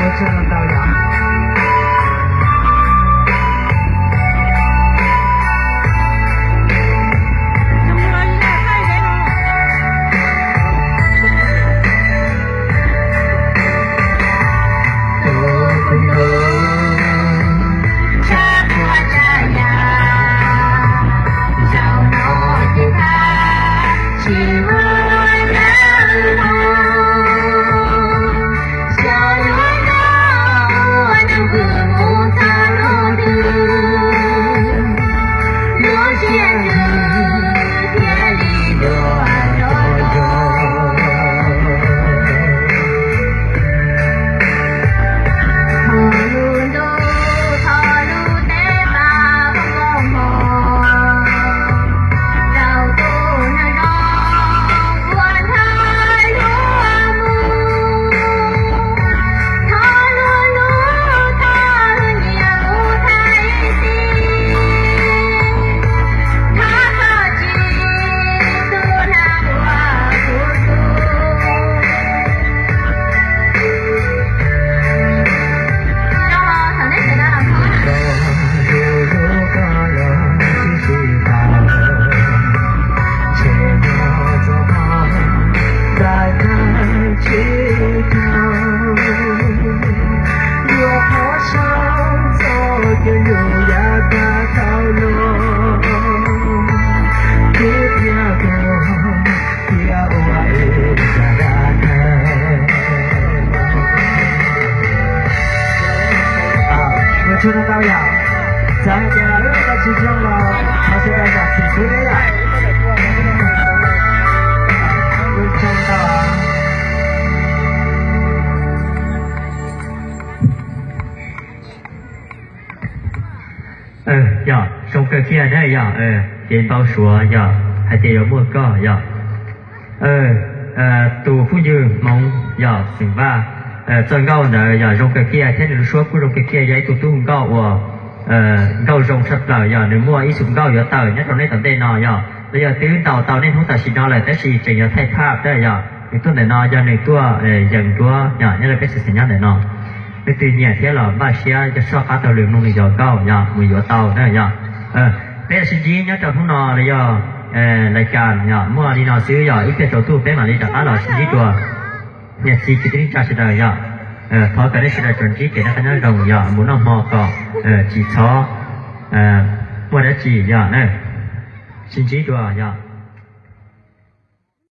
Ua tsaug ntau yom. Txawm hais tias lawv tsis zoo los thov sawv daws zam txim pub thiab yom. Ua tsaug ntau. Yog zoo kawg kiag na yog, kev npau suav yog hais tias yuav muaj koj yog tus phooj ywg Hmoob yog xeem Vaj txoj nkauj ntawd yog zoo kawg kiag thiab nws lub suab kuj zoo kawg kiag, yog ib tug tub hu nkauj uas nkauj zoo tshaj plaws, yog nws muaj ib xu nkauj yuav tawm nyob rau nej tom ntej no yog, los yog twb ntaus tau nej hnub tam sim no lawm tab sis tseem yuav thaij phaj thiab yog nws tuaj ntawm no yog nws tuaj yees duab yog nyob rau peb xeem nyob ntawm no. Leej twg nyiam thiab los npaj siab coj soj qab taug lw mloog nws cov nkauj yog mus yuav tau na yog. Peb sib ntsib nyob rau hnub no los yog lais kas yog muaj li no xwb yog ib pliag tsaus ntuj peb mam li rov qab los sib ntsib dua. Niam txiv kwv tij neej tsa sawv daws yog thov kom nej sawv daws tsuas ntsib kev noj qab nyob zoo yog mus noj hmo kom tsis txhob muaj dab tsi yog na. Sib ntsib dua yog.